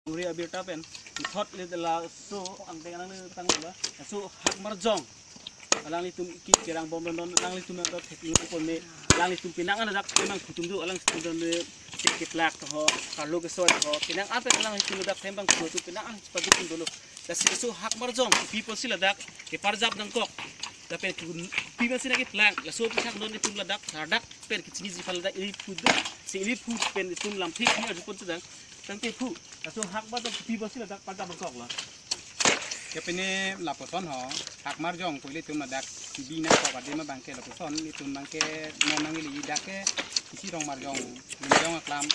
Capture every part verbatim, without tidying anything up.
Ri abirta pen. Ithot le laso angdeng alanglitum tanglo. Laso Hakmarjong alanglitum iki kerang bom non alanglitum nangthek-ik pon me alanglitum penang an ladak thembang phu atum do alanglitum don le chek keplak to ho karlo kesoi to ho penang an pen alanglitum ladak thembang phu atum penang an chepaduk dolo. Lasi laso Hakmarjong kopi apotsi ladak keparjap nangkok. Lapen kopi apotsi nangkeplang laso aphuthak non itum ladak ladak pen kechiniji aphan ladak ili phu do. Si ili phu pen itum lamthe phu arjupon sedang. Tangte phu, laso Hakmarjong kopi apotsi ladak parjap nangkoklo. Ke pine lapuson ho, Hakmarjong pu ilitum ladak kebi nangkok adim abangke lapuson, itum abangke non nangli dak ke isi Rongmarjong, Limjong aklam,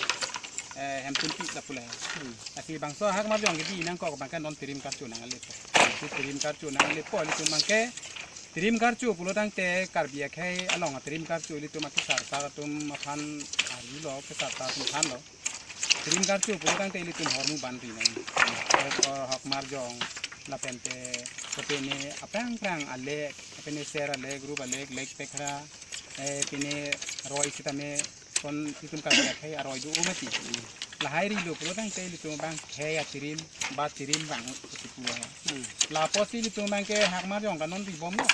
eh, Hemtunpi lapu le. Hmm. Lasi bangso Hakmarjong kebi nangkok abangke non Tirim Karcho nangle po. Lasi Tirim Karcho nangle po, ilitum abangke Tirim Karcho pulo tangte Karbi akhei along Tirim Karcho ilitum akesar sar atum aphan arjulo, kesar sar atum aphan lo. Tirim Karcho pulo tangte ilitum hormu banri nang. Hok, Hakmarjong, lapen te, lapen ne aphrang phrang alek, lapen ne ser alek, rup alek, lek pekra, eh, pine roi sitame, kon itum Karbi akhei aroi do mati. Lahai rilo pulo tangte ilitum abang khei atirim, ba tirim abang, pu ya. Hmm. Lapusi ilitum abangke Hakmarjong kanon ribomlo.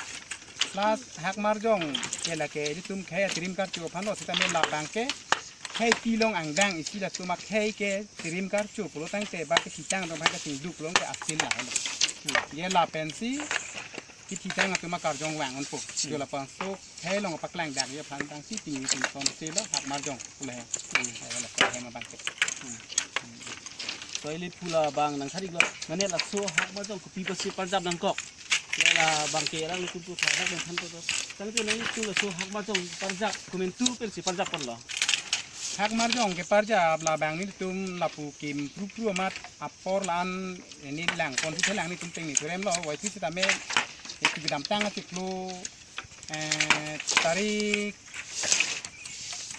Lasi Hakmarjong ke lake ilitum khei atirim Karcho aphanlo sitame labangke khei pilong angdeng isi latum akhei ke Tirim Karcho pulo tangte ba kethitang atum aphan kachingduk long ke asil la. Hmm. Ye lapensi kethitang atum akarjong vang unpo. Hmm. Yo labangso khei along paklang dak ye aphan tangsi ting ting son silo Hakmarjong pu le. Hmm. Eh, laso hem abangke. Hmm. So ili phu labang nangthan-iklo. Mane laso Hakmarjong kopi apotsi parjap nangkok. Ya labangke alanglitum pu tha dak nangthan to. Tangte nanglitum laso Hakmarjong parjap komantu pensi parjap ponlo. Hakmarjong keparjap labang nelitum lapu kim pru pru amat apor la-an ini lang pon thu lang nelitum peng ni turem lo. Wai thu sitame itu kedamtang achiklo, eh, tarik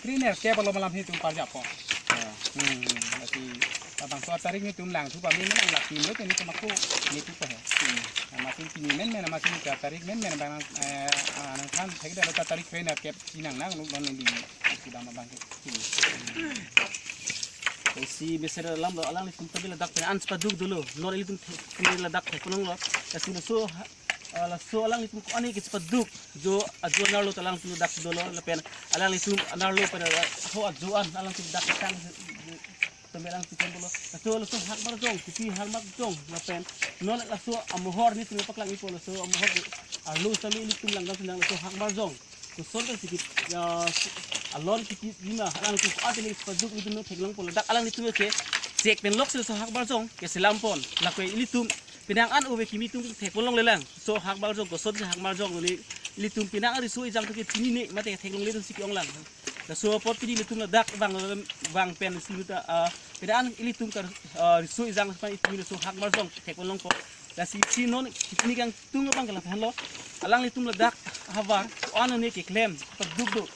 krenerkep alo malam nelitum parjap po. Ya. Hmm, lasi labangso tarik nelitum lang thu pame lang la pin lo teni kemakhu nelitum po he. Hmm. Amatsi pini menmen, amatsi ta tarik menmen abang, eh, ah, nangthan thek dalo ta tarik krenerkep si nang nang lo non di kedam abangke. Hmm. Isi mesen alam lo alanglitum ta bi ladak pen an chepaduk dolo. Non ilitum ta bi ladak thek ponlonglo. Lasi laso ha-, ah, laso alanglitum ko-an ke chepaduk. Jo ajo anerlo ta alanglitum ladak dolo lapen alanglitum anerlo pen, ah, ho ajo an alanglitum dak tang tame alanglitum dolo. Laso laso Hakmarjong, kopi Hakmarjong lapen non laso amohor nelitum paklang-ikpo laso amohor arlo sitame ilitum langdam sindang laso Hakmarjong. Koson pensi ke, ya, alon kiti lima, alanglitum ko-an ke chepaduk nelitum theklongpo ladak alanglitum ke chek pen lok si laso Hakmarjong keselam pon. Lake ilitum penang an ove kimi atum thek ponlongle lang. So Hakmarjong koson si Hakmarjong le ilitum penang an riso ejang atum ke chinine mate theklongle atumsi ke-ong lang. Laso apot pini nelitum ladak vang vang pensi nelitum, ah, penang an ilitum kar, ah, riso ejang aphan itum laso Hakmarjong thek ponlongpo. Lasi si non kini kangtung abangke laphan lo. Alanglitum ladak havar ko-an ne keklem paduk do.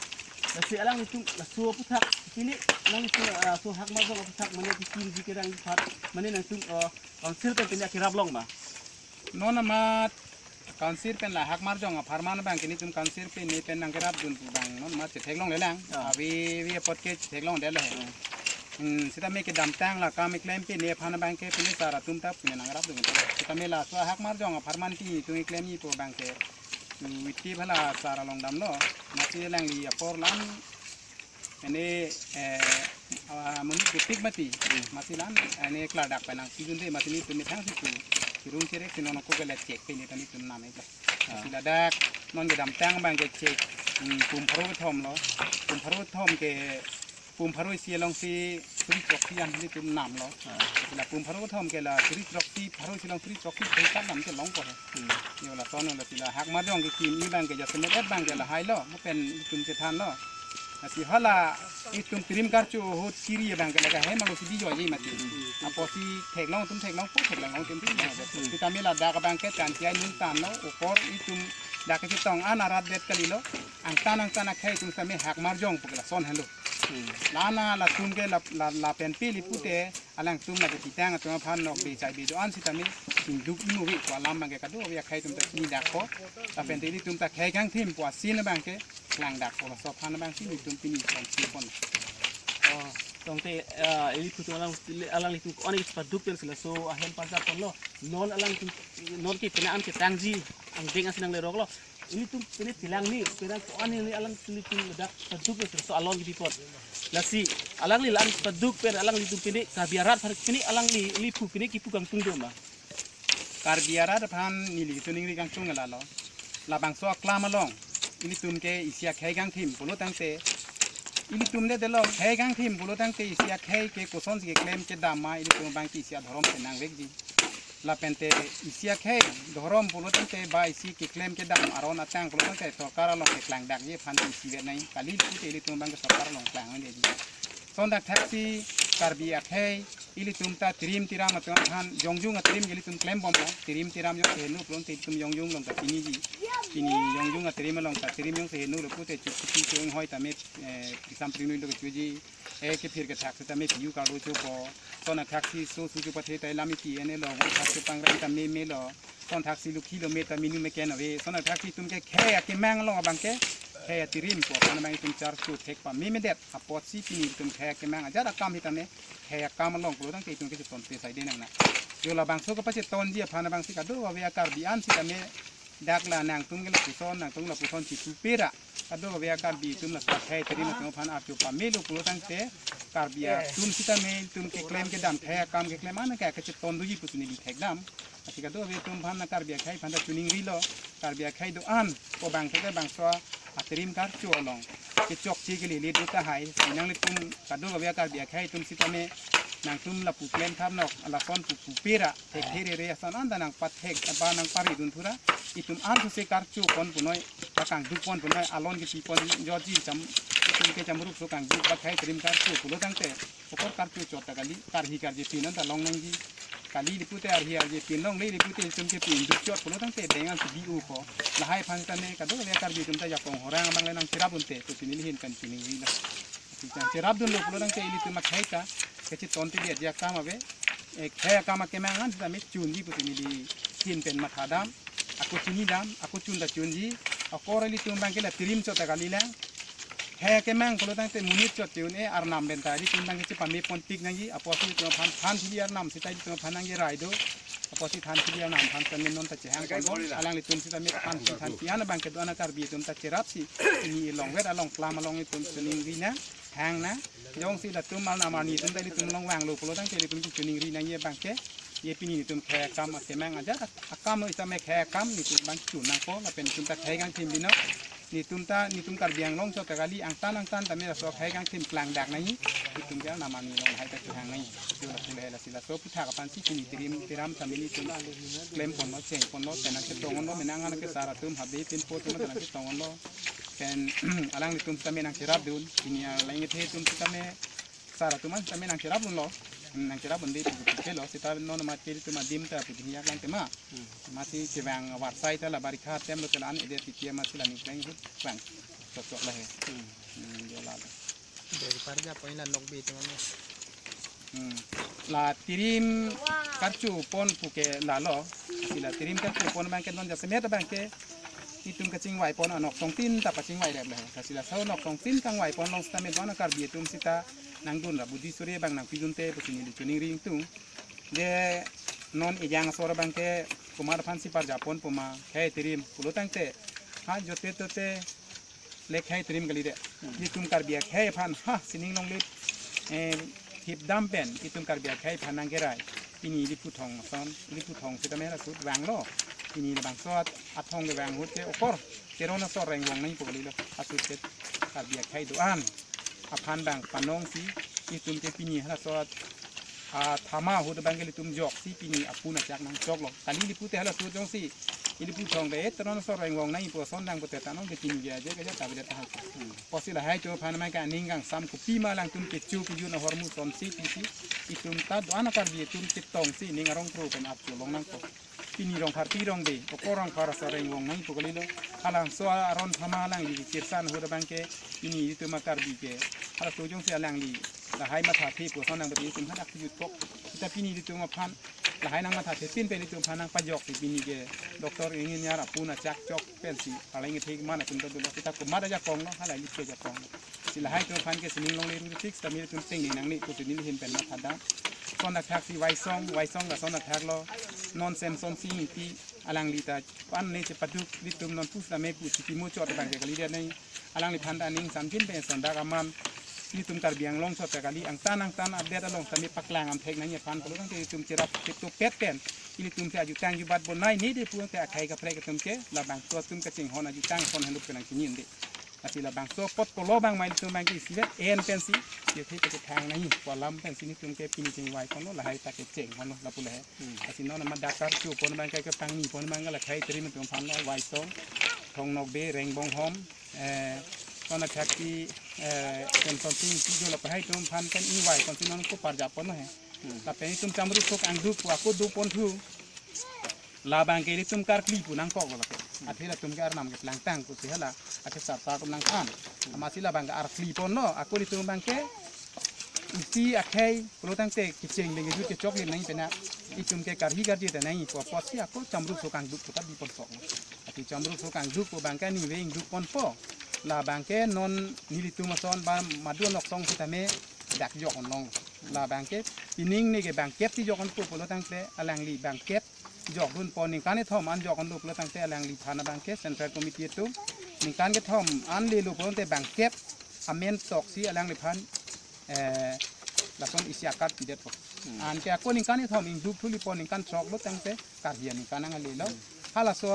Lasi alanglitum laso aphuthak pini alanglitum, ah, laso Hakmarjong aphuthak mane kekimji kerang aphan mane nangtum, ah, council pen pini kerap long ma? Non amat council pen la Hakmarjong apharman abangke nelitum council pen ne pen nangkerapdun pu abang non amat chetheklongle lang. Ah. Avi vi apot ke chetheklongdetlo he. Hmm. Hmm, sitame kedamtang la kam keklem pen ne aphan abangke pini sar atum ta pini nangrapdun. Sitame laso Hakmarjong apharman pini tung keklemji pu abangke. Hmm, witi phala sar along damlo. Amatsi alangli apor la-an ane, eh, ah, monit buktik mati. Hmm. Amatsi la-an ane klardak pen nangpidunde amatsi nelitum methang si tu. Chirung chirek si non ako ke la chek pen ne ta nelitum nam-iklo. Ah. Si ladak non kedamtang abangke chek, hmm, pum pharo kethom lo. Pum pharo kethom ke pum pharo isi alongsi suri throksi an nelitum namlo. Ah. La pum pharo kethom ke la suri throksi pharo isi along suri throksi thengkan nam chelongpo he. Hmm. Yo lason lasi la Hakmarjong kekimji abangke jasemet abangke lahailo. Mo pen itum chethanlo. Lasi hala itum Tirim Karcho ahut kiri abangke la kahe malo si dijoji mati. Hmm. Apotsi theklong atum theklongpo, theklong atum theklong. Hmm. Sitame ladak abangke tan kiai nung tanlo, apor itum dak kechetong an arat det kalilo. Angtan angtan akhei atum sitame Hakmarjong pu ke lason helo. Hmm. La-an latum ke la, la, lapen pili pute alangtum la kethitang atum aphan nokbe chaibe do-an sitame chingduk imu vi ko alam abangke kadokave akhei atum ta chinidakpo. Lapen te ilitum ta khei kangthim pu asin abangke klangdakpo laso aphan abangsi nelitum pini kangthim pon. Oh. Tangte, ah, ilitum alang, alanglitum ko-an ke chepaduk pen si laso ahem parjap ponlo. Non alanglitum, non ke penang an ketangji angdeng asi nangleroklo. Ilitum pine thelang ni, penang ko-an ni alanglitum ladak paduk pen si laso alon kipipon. Lasi alangli la-an paduk pen alanglitum pine Karbi arat aphan pine alangli, ili pu pine kipu kangtung do ma? Karbi arat aphan neli chiningri kangtung lalo. Labangso aklam along ilitum ke isi akhei kangthim pulo tangte, ilitum de delo khei kangthim pulo tangte isi akhei ke kosonsi keklem kedam ma, ilitum abang ke isi adhorom penang vekji. Lapente isi akhei dhorom pulo tangte ba isi keklem kedam aron atang pulo tangte sorkar along keklangdakji aphan ke isi vet nai, kali pu te ilitum abang ke sorkar along klang nangji. Lason thakthaksi Karbi akhei ilitum ta tirim tiram atum aphan jongjung atirim ke ilitum klem bomlo. Tirim tiram jongsi heno pulo tangte ilitum jongjung along ta piniji. Pini jongjung atirim along ta tirim jongsi heno lo pu te chukchupi chunghoi tame, eh, kisam pringnuilo kechuji. Eh, kephir kethak sitame piu karlo chopo. Lason thakthaksi so su chopathe ta lam iti ene lo, vo thak chopangre ta meme lo. Lason thakthaksi lukhi lo me ta minu meken ave. Lason thakthaksi itum ke khei akemang along abang ke, khei atirim pu aphan abang itum charcho thek pamemedet apotsi pini itum khei akemang ajat akam sitame, khei akam along pulo tangte itum ke chetonte saide nang na. Jo labangso kepachetonji aphan abang si kadokave a-Karbi an sitame, dak la nangtum ke lapuson, nangtum lapuson chipu pera. Kadokave a-Karbi atum la khei atirim atum aphan archo pamelo pulo tangte, Karbi atum sitame itum keklem kedam, khei akam keklem an ke kacheton doji pusi neli thekdam. Lasi kadokave atum aphan na Karbi akhei aphan ta chiningrilo, Karbi akhei do-an ko bang ke bangso atirim karcho along kechokche kelele do tahai. Nanglitum kadokave a-Karbi akhei atum sitame nangtum lapu klem thap nok, lason pu pu pera, thekthe rere ason an ta nangpathek ba nangparidun thura. Itum an thuse karcho pon punoi, ba kangduk pon punoi, alon kepi pon jotji cham, itum ke chamruk so kangduk ba khei atirim karcho pulo tangte, okor karcho chot ta kali, karhi karjepin an ta long nangji. Kali ili pu te arhi arjepin longle, ili pu te itum ke pinduk chot pulo tangte beng an si bi-o ko. Lahai aphan sitame kadokave a-Karbi atum ta jakong horang abang le nangcherap dunte, pusi neli ahin pen chiningrilo. Nangcherap dunlo pulo tangte ilitum akhei ta kachetonte dia dia akam ave. Eh, khei akam akemang an sitame chunji pusi neli ahin pen mathadam. Ako chinidam, ako chun ta chunji. Okor ilitum abang ke la tirim chot ta kalilang. Khei akemang pulo tangte monit chot te un-e, arnam pen ta ilitum abang ke chepame pontik nangji, apotsi itum aphan thanthi arnam sita itum aphan nangkerai do. Apotsi thanthi arnam aphan sitame non ta chehang ponbom. Alanglitum sitame thanthi thanthi an abang ke do-an a-Karbi atum ta cherapsi, pini longvet along klam along itum chiningri nang, hang nang. Jongsi latum arnam arni atum ta ilitum along vanglo pulo tangte ilitum chiningri nangji abang ke, ye pini itum khei akam akemang ajat akam lo, sitame khei akam nitum abang chun nangpo, lapen itum ta khei kangthim binong. Nitum ta, nitum Karbi Anglong chot ta kali, angtan angtan tame laso khei kangthim klangdak nangji. Itum ke arnam arni along hai ta chehang nangji. Itum la pule lasi laso aputhak aphan si pini tirim tiram tame ilitum klem ponlo, cheng ponlo, penang chetong ponlo, menang an ke sar atum habe pinpo atum ta nang chetong ponlo. Pen alanglitum sitame nangcherap dun, pini alang ethe atum sitame sar atum an sitame nangcherap dunlo, nangcherap dunde pu pu ke lo, sita non mate itum adim ta pu diyak lang tema. Masi kevang avarsai ta la barikha atem lo te la-an ede titia masi la ningkleng hut vang. Chok chok la he. Hmm, dia la. Dari parja poin la nokbe itu mas. Hmm. La tirim karcho pon pu ke lalo. Si la tirim karcho pon abang ke non jasemet abang ke itum kachingvai pon anok songtin ta pachingvai rep le. Lasi laso anok songtin kangvai pon along sitame do-an a-Karbi atum sita nangdun ra budi suri abang nangpidunte pusi neli chiningri ingtung. Je non ejang asor abang ke komat aphan si parjap pon puma khei tirim pulo tangte, ha jote tote le khei tirim kali de. Itum Karbi akhei aphan ha sining longle, eh, thipdam pen itum Karbi akhei aphan nangkerai. Pini ili puthong ason, ili puthong sitame la sut vanglo. Pini labangso at-, athong kevang ahut ke okor Teron asor rengvong nangpo kalilo, asut ke Karbi akhei do-an aphan abang panong si itum ke pini halaso athama ahut abang ke ilitum jok si pini apun achak nangchoklo. Kali ili pu te halaso jongsi ili puthong de Teron asor rengvong nangpo ason dang pute tanong ke pini ke aje ke ja tabi de tahan. Apotsi lahai atum aphan mai ke aning kangsam kopima alangtum kecho kejun ahormu sonsi pisi itum ta do-an a-Karbi atum chetong si ning arong pro pen apchu long nangpo. Pini Rongpharpi Rongbe, okor Rongphar asor rengvong nangpo kalilo. Halangso aron athama alangli kirsan ahut abang ke pini itum a-Karbi ke halaso jongsi alangli lahai mathathe pu ason nang bati itum hadak kejut kok. Sita pini itum aphan lahai nangmathathe pin pen itum aphan nangpajok si pini ke doctor engineer apun achak chok pensi alang ithik man atum ta dolo. Sita komat ajakong lo, halai lip ke jakong lo. Lahai atum aphan ke sining longle ru six ta nelitum tengne nangne pusi neli ahin pen mathadam. Lason athak si Waisong, Waisong lason athak lo. Non Samson Sing Ingti alangli ta pan ne chepaduk ilitum non pusitame pu chiti mo chot abang ke kalidet nai. Alangliphan ta aning samjin pen lason dak aman ilitum Karbi Anglong chot ta kali, angtan angtan update along tame paklang am thek nangji aphan pulo tangte ilitum cherap kepto pet pen ilitum si ajutang jubat bonai ne de pulote akhei kaprek atum ke labangso atum kachinghon ajutang pon henlo penang chini ende. Lasi labangso apot pulo abang ma ilitum abang ke isivet en pensi, yo thek ke thang nangji pu alam pensi nelitum ke pini chingvai ponlo, lahai ta kecheng ponlo lapu lahai. Hmm. Lasi non ma dakar chu pon abang ke kepangni pon abang ke lahai terim atum aphan lo, Waisong, Thong Nokbe, Rengbong Hom, eh, non athak si, eh, Samson Sing Ingti jo lahai atum aphan pen ingvai ponsi non ko parjap ponlo he. Hmm. Lapen itum Chamru Sok Angduk pu ako do ponthu. Labang ke ilitum ke arkli pu nangkok lo ke. Hmm. Athe latum ke arnam ke plangtang pusi hala, athe sar sar atum nangthan. Hmm. Amatsi labang ke arkli ponlo, ako ilitum abang ke isi akhei pulo tangte kecheng leng kejut kechok leng nangji pena, itum ke karhi karje ta nangji pu apotsi ako Chamru Sok Angduk pu ta bi ponsok. Athe Chamru Sok Angduk pu abang ke nive ingduk ponpo. Labang ke non nelitum ason ba madu nok song sitame dak jok onlong. Labang ke pining ne ke bangkep si jok onpo pulo tangte alangli bangkep jokdunpo, ningkan kethom an jok onlo pulo tangte alangliphan abang ke Central Committee atum ningkan kethom an lelo pulote bangkep amen toksi alangliphan, eh, lason isi akat pidetpo. Hmm. Anke ako ningkan kethom ingduk thuli po, ningkan throk lo tangte karhi aningkan nanglelo. Hmm. Halaso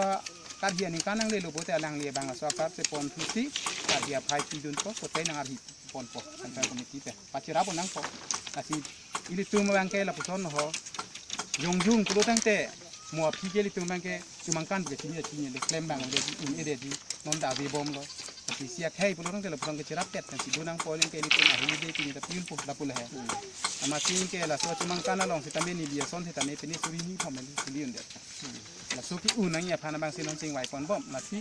karhi aningkan nanglelo pulote alangli abang laso akat si ponthusi karhi aphai pidunpo, kote nang arhi ponpo, Central Committee pen pacherap nangpo. Lasi ilitum abang ke lapuson ho jongjung pulo tangte mo aphi ke ilitum abang ke chumangkan ke chini chini le klem abang le un-edetji non ta ave bomlo. Lasi isi akhei pulo tangte lapuson ke cherap pet pensi do nangpo, leng ke ilitum ahini de pini ta pi-unpo lapu lahai. Hmm. Amatsi ke laso chumangkan along sitame neli ason sitame pini suri hini thom neli suri undet. Hmm. Laso ke un nangji aphan abang si non chingvai pon bom, lasi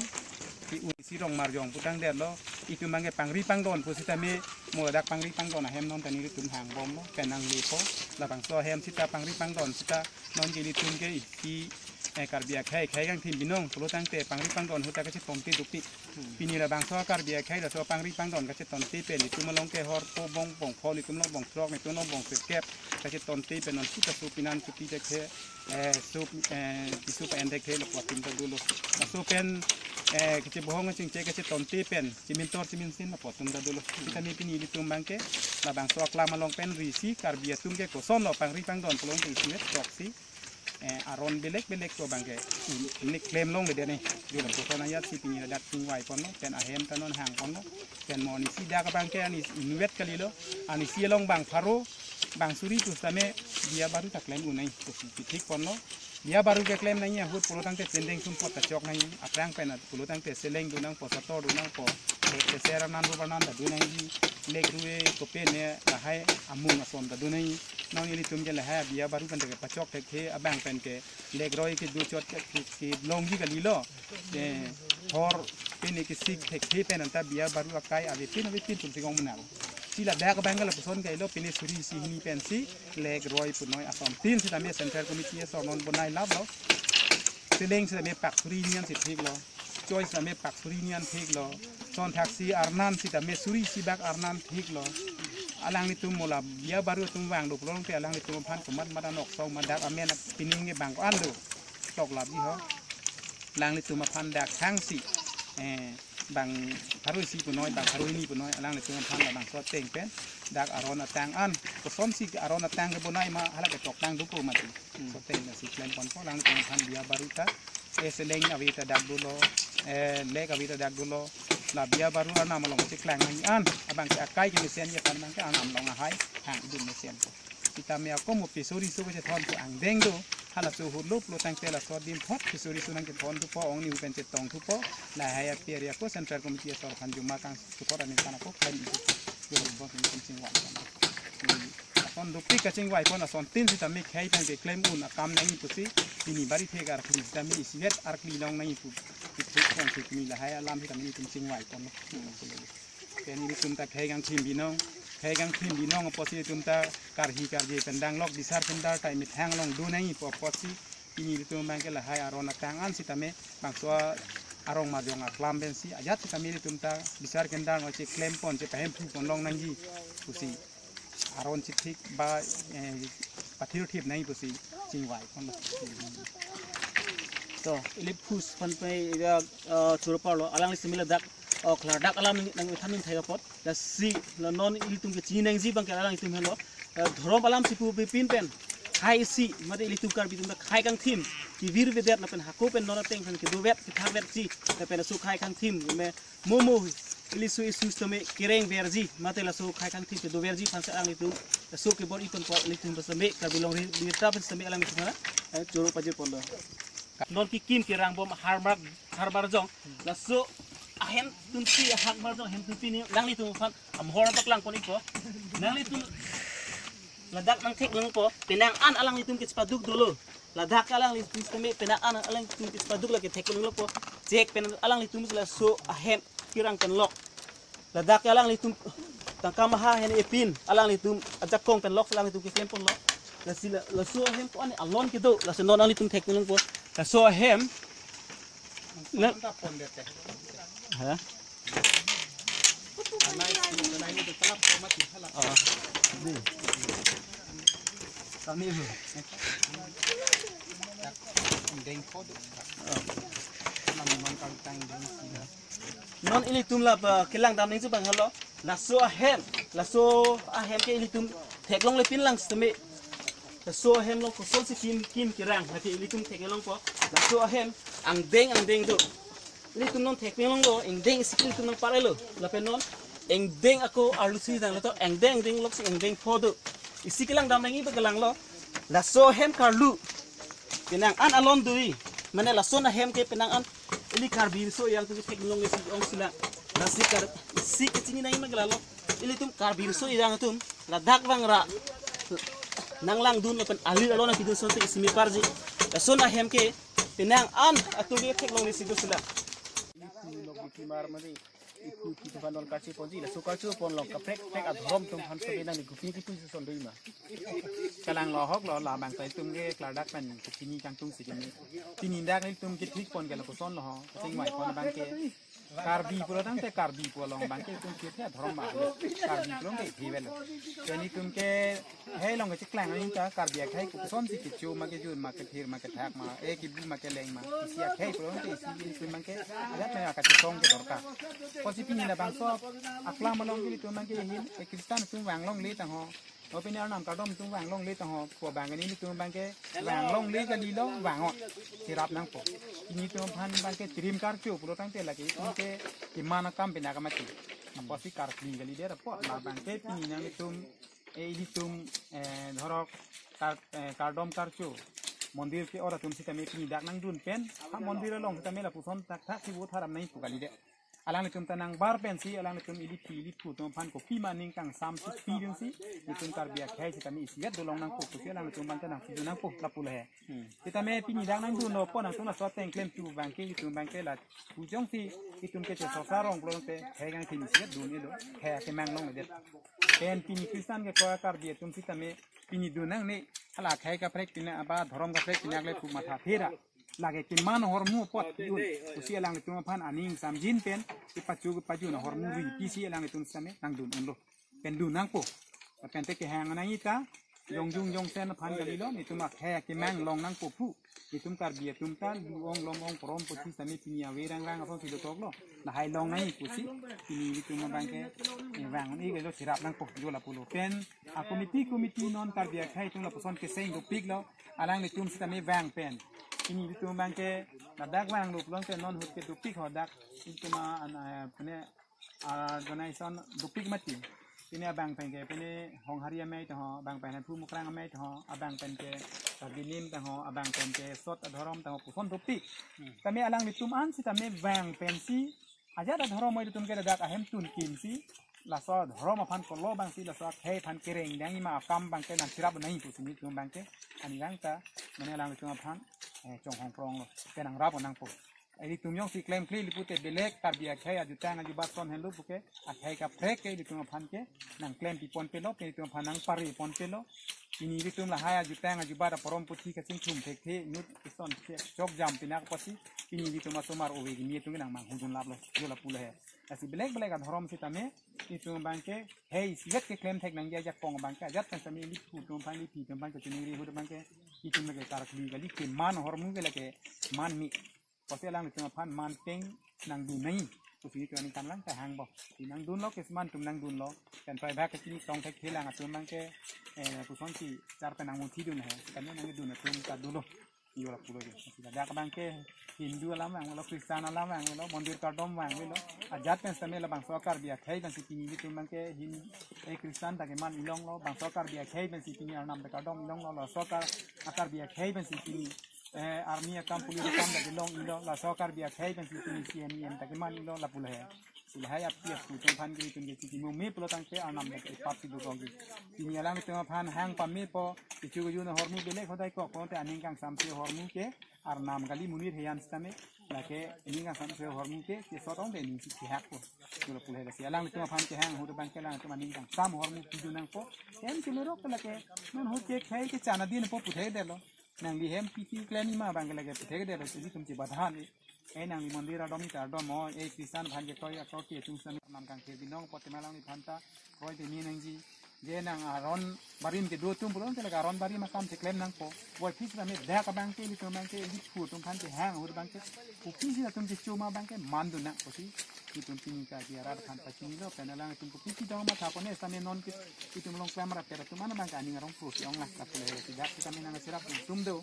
ke un si rong marjong putang detlo, itum abang ke pangri pangdon pusitame mo ladak pangri pangdon ahem non ta nelitum hang bomlo, pen nanglepo, labangso ahem sita pangri pangdon sita non ke ilitum ke isi, eh, Karbi akhei, khei kangthim binong pulo tangte pangri pangdon ahut ta kachetonte dukti. Hmm. Pini labangso Karbi akhei laso pangri pangdon kachetonte pen itum along ke hor po bong bong pho, itum along bong throk, itum along bong sirkep kachetonte pen non sita supinan supi dekhe, eh, sup, eh, isu pa endek he lapu atum ta dolo. Laso pen, eh, kachebohong kachingche kachetonte pen chimintor chiminsin lapu atum ta dolo. Sitame pini ilitum abang ke labangso aklam along pen risi Karbi atum ke kosonlo pangri pangdon pulote isivet toksi, eh, aron belek belek pu abang ke, mm, ne klem longledet ne. Jo lapuson ajat si pini ladak chingvai ponlo, pen ahem ta non hang ponlo, pen mo nisi dak abang ke ani inutvet kalilo, anisi along bang pharo, bang suri pusitame biya baru ta klem un nangji pusi pithik ponlo. Biya baru keklem nangji ahut pulo tangte chindeng sumpot ta chok nangji, aphrang pen pulo tangte seleng do nangpo, sator do nangpo, te ser anan rup anan ta do nangji, lek rue kopen ne lahai amung ason ta do nangji. Non ilitum ke lahai biya baru pen ta kepachok thekthe abang pen ke lek roi kedo chot ke, ke, kelongji kalilo. Eh, hor pene kesik thekthe pen anta biya baru akai avepin avepin tum si kong menal. Si ladak abang ke lapuson kailo, pene suri isi hini pensi lek roi punoi ason tin sitame Central Committee asor non bonai laplo. Seleng sitame pak suri hini an si thiklo. Choi sitame pak suri hini an thiklo. Lason thaksi arnan sitame suri isi bak arnan thiklo. Alanglitum mo la biya baru atum vanglo pulo tangte alanglitum aphan komat mat anok song ma dak amen pining ke bang ko-an do. Tok lapji ho. Alanglitum aphan dak hangsi, eh, bang pharo isi punoi, bang pharo hini punoi, alanglitum aphan labangso ateng pen dak aron atang an, kosonsi aron atang kebonai ma hala ketoktang dopo mati. Hmm. Laso ateng pensi klem ponpo, alanglitum aphan biya baru ta, eh, seleng ave ta dak dolo, eh, lek ave ta dak dolo, la biya baru arnam along cheklang nangji an abang ke akai kemesen ji aphan abang ke arnam along ahai hangdun mesenpo. Sitame ako mo piso riso kachethon pu angdeng do. Halaso ahut lo pulo tangte laso adim thot piso riso nangkethon thupo, ong nihu pen chetong thupo. Lahai api ari ako Central Committee asor aphan juma kangsuthot aningkan ako klem isu. Yo, lapuson pini kachingvai pon. Hmm. Lason dukpik kachingvai pon ason tin sitame khei aphan keklem un akam nangji pusi, pini bari thek arkli sitame isivet arkli long nangji pu. Pu thek ponsi pini lahai alam sitame nelitum chingvai pon. Hmm. Pen ilitum ta khei kangthim binong, khei kangthim binong apotsi ilitum ta karhi karje pen danglok bisar pen dar tai methang along do nangji pu apotsi pini ilitum abang ke lahai aron atang an sitame bangso a-, arong marjong aklam pensi ajat sitame ilitum ta bisar kendang oche klempon che pahemphu ponlong nangji pusi aron chithik ba, eh, pathirthip nangji pusi chingvai ponlo. To, ili phus pan pai ya, eh, choro parlo, alangli simi ladak, oh, klardak alam nang, nang thamin thai apot. Lasi la non ilitum kechini nangji abang ke alanglitum helo. Eh, dhorom alam si pu bipin pen. Hai isi, mate ilitum Karbi atum ta khei kangthim. Kevir vedet lapen hako pen non ateng pen kedovet, kethakvetji. Lapen laso khei kangthim, me momo, ili su isu sitame kereng verji, mate laso khei kangthim kedo verji aphan si alanglitum, laso kebor-i ponpo ilitum sitame, Karbi Longri Ritra pen sitame alanglitum aphan, eh, choro pajir ponlo. Non kekim kerangbom harmar, harmar jong, laso ahem tumsi, harmar jong ahem tumsi ni alanglitum aphan amhor paklang pon-ikpo. Alanglitum ladak nangtheklongpo, penang an alanglitum kechpaduk dolo. Ladak alanglitum sitame penang an alanglitum kechpaduk lake theklongpo. Chek pen alanglitum laso ahem kerang pen lok. Ladak alanglitum tangka maha hen epin, alanglitum ajakong pen lok, alanglitum keklem ponlo. Lasi la, laso ahem ko-an alon kedo, laso non alanglitum theklongpo. Laso ahem. Na, ha? Oh, di. Kami bu. Non ilitum la ba kelang dam nangji abang helo. Laso ahem, laso ahem ke ilitum theklongle pinlang sitame. Laso ahem along kosonsi kim, kim kerang, lake ilitum theklongpo. Laso ahem angdeng angdeng do. Ilitum non theklonglo, angdeng isi ke ilitum nangparelo. Lapen non angdeng ako arlu si dang lato, angdeng angdeng loksi angdeng pho do. Isi kelang dam nangji abang kelanglo. Laso ahem karlu. Penang an alon dui. Mane laso ahem ke penang an ili Karbi riso ejang atum theklongle si ong sila. Lasi Kar, isi kechini nangji abang kelanglo. Ilitum Karbi riso ejang atum ladak vangra nanglangdun lapen alir alon apidun asonte isi meparji. Laso ahem ke penang an atum ke theklongle si do sila. Iphu lok ipimar mari iphu iphi aphan don karche ponji, laso karche ponlong kaprek kaprek adhorom atum aphan sitame nangli kopi kipu isi ason do ma? Kalang lo ahok lo, labang ta itum ke klardak pen kechini kangtung si kimi. Pini dak nelitum kethik pon ke lapuson lo ho, kachingvai pon abang ke. Karbi pulo tangte Karbi pu along abang ke itum kethe adhorom ma. Karbi pulo ke hivel. Te nelitum ke hei along kecheklang nangji ta Karbi akhei kopuson si kecho ma kejun ma kethir ma kethak ma, eh, kebu ma keleng ma. Isi akhei pulo tangte isi ilitum abang ke ajat me akachesong ke dorkar. Pusi pini labangso aklam along ke ilitum abang ke hin, eh, Kristan atum vanglongle tangho. O pini Arnam kardom atum vanglongle tangho, pu abang ke nelitum abang ke vanglongle kalilo, vang-ot. Cherap nangpo. Nelitum aphan abang ke chirim karcho pulo tangte lake itum ke keman akam pina kamati. Apotsi karkli kalidet apot, labang ke pini nanglitum, eh, ilitum, eh, dhorok kar, eh, kardom karcho mondir ke-ot atum sitame pini dak nangdun pen, ha mondir along sitame lapuson thakthak si vote haram nangji pu kalidet. Alanglitum ta nangbar pensi, alanglitum ili phi ili phu atum aphan kopi ma aning kangsam si pidunsi, itum Karbi akhei sitame isivet dolong nangpo pusi alanglitum abang ta nangpidun nangpo lapulo he. Hmm. Sitame pini dak nangdunlo pon atum laso ateng klemtu abang ke, itum abang ke la phu jongsi itum ke che sosa rong pulo tangte khei kangthim isivet dun-elo, khei akemang longledet. Pen pini Kristan kekoi Karbi atum sitame pini dun nangne, hala khei kaprek pina aba dhorom kaprek pina akle pu matha thera. Lake keman ahormu apot pi-un. Pusi alanglitum aphan aning samjin pen kepacho kepajun ahormu ri pisi alanglitum sitame nangdun unlo. Pen dun nangpo. Pen te kehang nangji ta jongjung jongsen aphan kalilo, nelitum akhei akemang long nangpo pu. Nelitum Karbi atum ta lu-ong lom-ong porom pothi sitame pini ave rangrang asonsi dotoklo. Lahai long nangji pusi pini nelitum abang ke, eh, vang-un-e kalo cherap nangpo, jo lapulo. Pen a committee committee non Karbi akhei atum lapuson keseng dopiklo, alanglitum sitame vang pen. Pini ilitum abang ke ladak vanglo pulo tangte non ahut ke dopik ho dak ilitum a, an, eh, pene, ah, organization dopik mati. Pini abang pen ke pini Honghari amei tangho, abang pen Phu Mukrang amei tangho, abang pen ke Karbi Nim tangho, abang pen ke Sot Adhorom tangho puson dopik. Hmm. Tame alanglitum an sitame vang pensi ajat adhorom oi ilitum ke ladak ahem tun kimsi, laso adhorom aphan kolo abangsi laso akhei aphan kereng dang ima akam abang ke nangcherap nangji pusi nelitum abang ke anirang ta mane alanglitum aphan, eh, chonghong pronglo, ke nangrap nangpo. Ilitum jongsi klemkle ili pute belek Karbi akhei ajutang ajubat son henlo puke akhei kaprek ke ilitum aphan ke nangklem pipon pelo, ke ilitum aphan nangpari pon pelo. Pini ilitum lahai ajutang ajubat aporom puthi kachingthum thekthe inut ison chok jam pinak apotsi pini ilitum asomar ove kimi atum nang manghudun laplo, jo lapu lo he. Lasi belek belek adhorom sitame itum abangke hei sivet keklem thek nangji ajakong abangke ajat pen sitame iliphu atum aphan iliphi atum aphan kachiningri ahut abangke itum lake karkli kali keman ahormu ke lake man mi. Pusi alanglitum aphan man peng nangdun nangji pusi itum aningkan lang tahang bo. Ti nangdunlo, kisman atum nangdunlo. Pen praibhak kachini tong thek thelang atum abangke, eh, pusonsi char pen nangmuthidun he. Kami nangdun atum ta dunlo. Jo lapu lo jo. Ladak abangke Hindu alam vanglo, Christian alam vanglo, mondir kardom vanglo. Ajat pen sitame labangso Karbi akhei pensi pini ilitum abangke Hin, eh, Christian ta keman ilonglo, bangso Karbi akhei pensi pini Arnam ta kardom ilonglo, laso akar, a Karbi akhei pensi pini, eh, army akam, police akam ta kelong ilo, laso Karbi akhei pensi pini C M, E M ta keman ilo lapu lo he. Lasi lahai api apu atum aphan ke itum ke chikimo me pulo tangte Arnam ta kepap si dukok ji. Pini alanglitum aphan hang pamepo, kecho kejun ahormu belek hodai kok pulote aning kangsamse ahormu ke Arnam kali monit heyan sitame, lake aning kangsamse ahormu ke kesot ong de ning si kehak po. Jo lapu lo he. Lasi alanglitum aphan kehang ahut abangke alanglitum aning kangsam ahormu pidun nangpo. Hem kemerok ke lake non ahut ke khei kechan adin po puthekdetlo. Nangli hem piti klem ma abangke lake puthekdetlo, ilitum chebadhan. Eh, nangli mondir adom ita adom o, eh, Christian aphan ke toi akroi atum sitame Arnam kangthir binong apot tema alangliphan ta kroi peme nangji. Je nang aron barim kedo atum pulote lake aron barim akam cheklem nangpo. Puvoiphit sitame dak abangke ilitum abangke iliphu atum aphan kehang ahut abangke kopisi atum kecho ma abangke mandun nang pusi itum pini Karbi arat aphan pachinilo, pen alanglitum kopisi dong matha pone sitame non ke itum Longklam rapet atum an abangke aning arong phu si ong lang lapu lo he. Lasi dak sitame nangcherap atum do.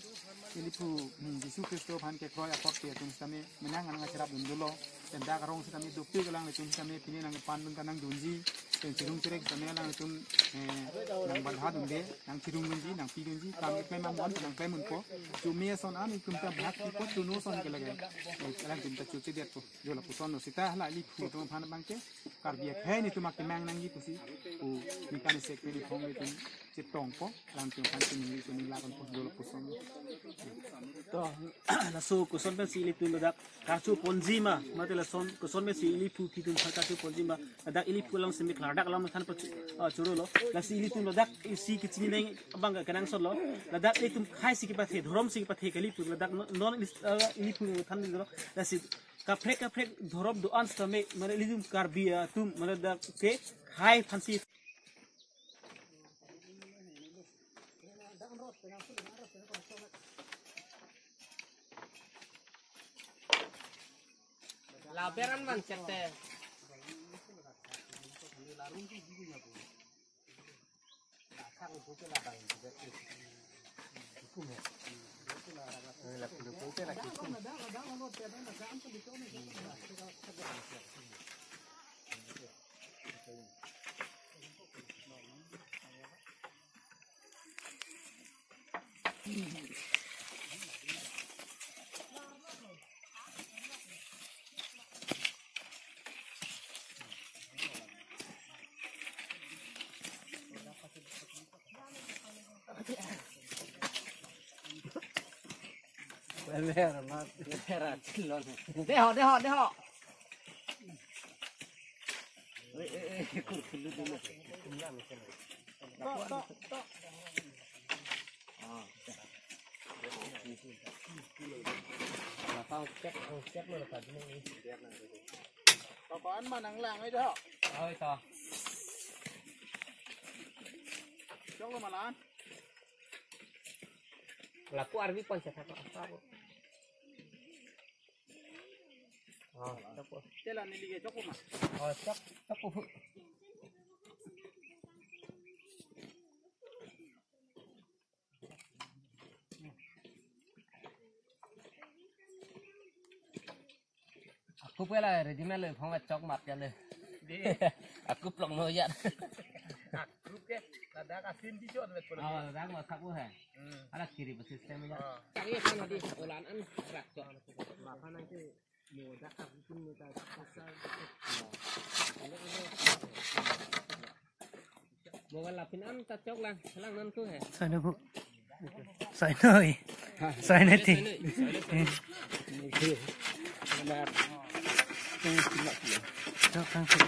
Iliphu, hmm, Jisu Khristo aphan kekroi akorte atum sitame menang nangcherapdun dolo. Pen dak arong sitame dopik alanglitum sitame pini nangpandun kanang dunji. Pen chirung chirek sitame alanglitum, eh, nangbadhadunde, nangchirungdunji, nangpidunji, kam keklem amon nangklem unpo. Chumi ason an itum ta bhakti po chuno ason ke lake. Eh, alanglitum ta chuchedetpo. Jo lapuson lo seta hala iliphu atum aphan abangke Karbi akhei netum akemang nangji pusi pu ningkan isi kre di phong itum chetongpo, alanglitum aphan chiningri chiningri lakonpo, jo lapuson. To, laso koson pensi ilitum ladak karcho ponji ma, mate lason koson pensi iliphu aphi atum karcho ponji ma, ladak iliphu alam semi klardak alam than pachu, ah, choro lo. Lasi ilitum ladak isi kechini neng abang kenangsot lo. Ladak ilitum khei si kepathe, dhorom si kepathe kali pu ladak non, non ilis-, ah, iliphu than lo. Lasi kaprek kaprek dhorom do-an sitame, mane ilitum Karbi atum, mane dak ke khei aphansi. Laberan man chete. Deho, deho, deho. Toko an ma nanglang aja ho. Oi to. Chok lo malan. Lapu arvi pon sa thak apa po. Oh, chok po. Tela neli ke chok po ma. Oh, chok, chok po. Aku pela ready melo phong chok mat ya le. Di. Aku plong no ya. Aku ke ladak asin di chot vet polo. Oh, ladak ma khapu hai. Hmm. Ala kiri ba system ya. Oh. Tari kan di olan an rak chok. Makan nanti. Mobile lapin am ta chok lang, lang nan ku he. Sai no bu. Sai noi. Sai noi ti. Chok lang ti.